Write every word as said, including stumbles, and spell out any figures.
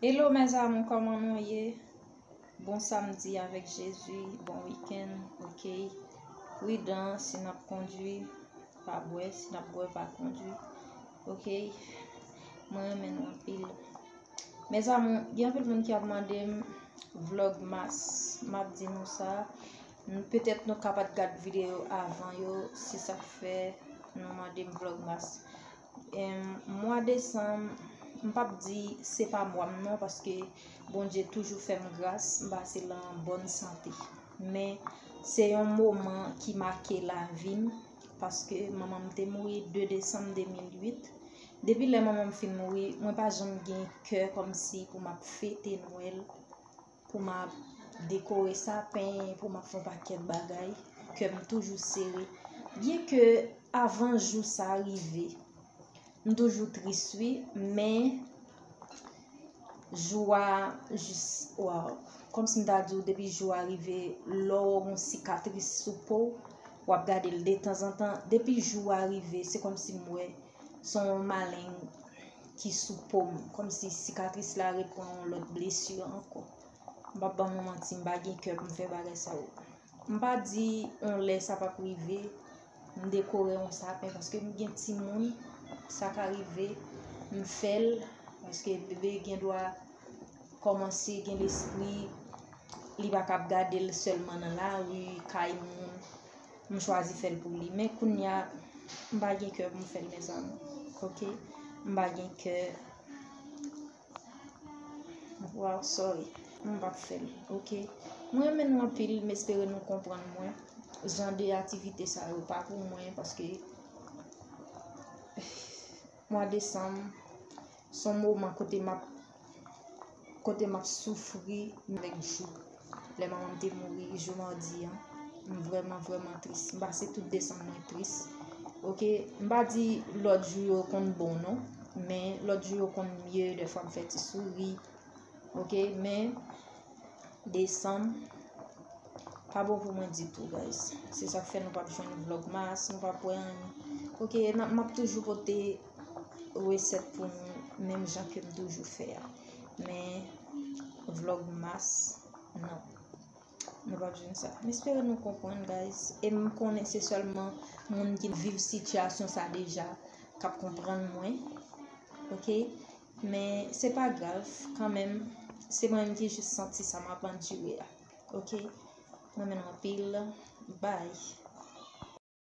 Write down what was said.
Hello mes amours, kòman nou ye? Bon samdi avèk Jezi, bon wikenn, ok? Pridan si n ap kondwi, pa bwè, si n ap bwè, pa kondwi, ok? Mwen renmen nou anpil. Mes amours, gen anpil moun ki ap mande m vlogmas, m ap di nou sa, petèt nou ka pa t gad videyo avan yo, se sa k fè nou mande m vlogmas. Mwa desanm, m p ap di se pa mwa m non, paske Bondye toujou fè m gras, m pase l an bòn sante. Men se yon moman ki make lavi m, paske manman m te mouri de desanm de mil uit. Depi lè manman m fin mouri, mwen pa janm gen kè kòmsi pou m ap fete Nwèl, pou m ap dekore sapen, pou m ap fè yon pakèt bagay. Kè m toujou sere. Byenke avan jou sa rive, m toujou tris wi, men jou a jis, waw, kòmsi m ta di w depi jou a rive, lè w wè yon sikatris sou po w, w ap gade l detanzantan, depi jou a rive, se kòmsi m wè se yon maleng ki sou po m, kòmsi sikatris la repran yon lòt blesi ankò. M p ap ban nou manti, m pa gen kè pou m fè bagay sa yo. M pa di yon lè sa p ap rive, m dekore yon sapen, paske m gen timoun, sa ka rive, m fè l, paske bebe gen dwa kòmanse gen lespri, li pa ka ap gade l sèlman nan lari, kay moun, m chwazi fè l pou li. Men kounye a, m pa gen kè pou m fè l, mes amours, ok? M pa gen kè. Waw, sorry. M p ap fè l, ok? Mwen renmen nou anpil, m espere nou konprann mwen. Jan de aktivite sa yo pa pou mwen, paske mwa desanm se yon moman kote m ap, kote m ap soufri avèk jou. Lè manman m te mouri jou madi an, m vrèman, vrèman tris. M pase tout desanm mwen tris. Ok, m pa di lòt jou yo konn bon non, men lòt jou yo konn mye, dèfwa m fè ti souri. Ok, men desanm pa bon pou mwen ditou, guys. Se sa k fè nou p ap jwenn vlogmas, nou p ap wè anyen. Ok, n ap, m ap toujou pote resèt pou nou, menm jan ke m toujou fè a. Men vlogmas, non. Nou p ap jwenn sa. M espere nou konprann, guys. E m konnen se sèlman moun ki viv sitiyasyon sa deja k ap konprann mwen. Ok? Men se pa grav, kanmenm, se mwen menm ki jis santi sa m ap andire a. Ok? Mwen renmen nou anpil. Bye.